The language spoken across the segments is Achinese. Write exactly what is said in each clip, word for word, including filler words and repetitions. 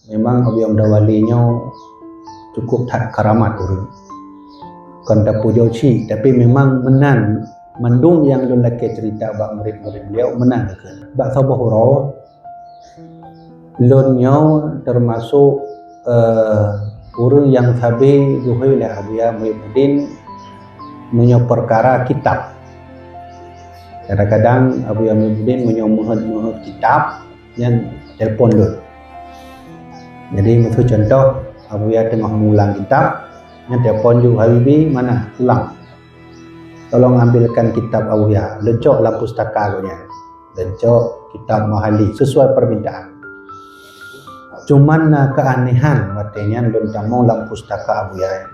Memang Abuya Muda Wali nyoe cukup that karamat ureuëng. Kon tapujoe cit, tapi memang meunan mandum nyang lôn lakée cerita bak murit-murit beliau meunan keuh. Bak saboh uroe, lôn nyoe teumasok, eh, ureuëng nyang sabe geuhôi lé Abuya Muhyiddin meunyoe peukara kitab. Kadang-kadang Abuya Muhyiddin meunyoe meuheuet-meuheuet kitab, nyan telepon lôn. Jadi, miseu contoh, Abuya teungoh meulang kitab, nyan telepon ju, "Habibi, mana? Pulang. Tolong ambilkan kitab Abuya." Leucok lam pustaka gobnyan. Leucok kitab Mahalli sesuai permintaan. Cuman na keanehan watée nyan lôn tamong lam pustaka Abuya.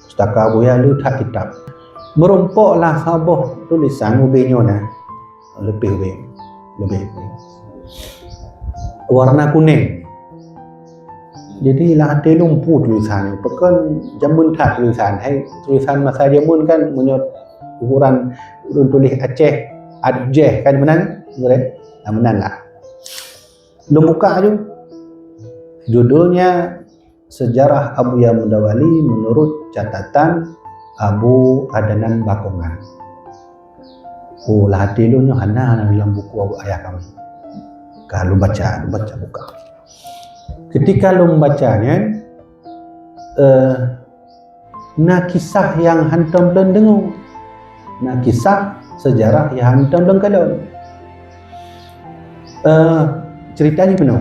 Pustaka Abuya le that kitab. Meurumpok lah saboh tulisan ubé nyoe na. Leubeh ubé. Leubeh ubé. Warna kunéng. Jadi lah até lôn peue tulisan nyoe. Pakon jameun that tulisan. Hai, tulisan masa jameun kan meunyoe ukuran ureuëng tuléh Aceh, Aceh kan meunan, kan? Nah, meunan lah. Lôn buka ju. Judulnya Sejarah Abuya Muda Wali menurut catatan Abu Adnan Bakongan. Oh, lah até lôn nyoe hana, hana dalam buku ayah kami. Ka lôn baca, lôn baca buka. Ketika lôn baca nyan, eh, na kisah nyang hantom lôn deungoe. Na kisah sejarah nyang hantom lôn kalon. Eh, cerita jih peunoh.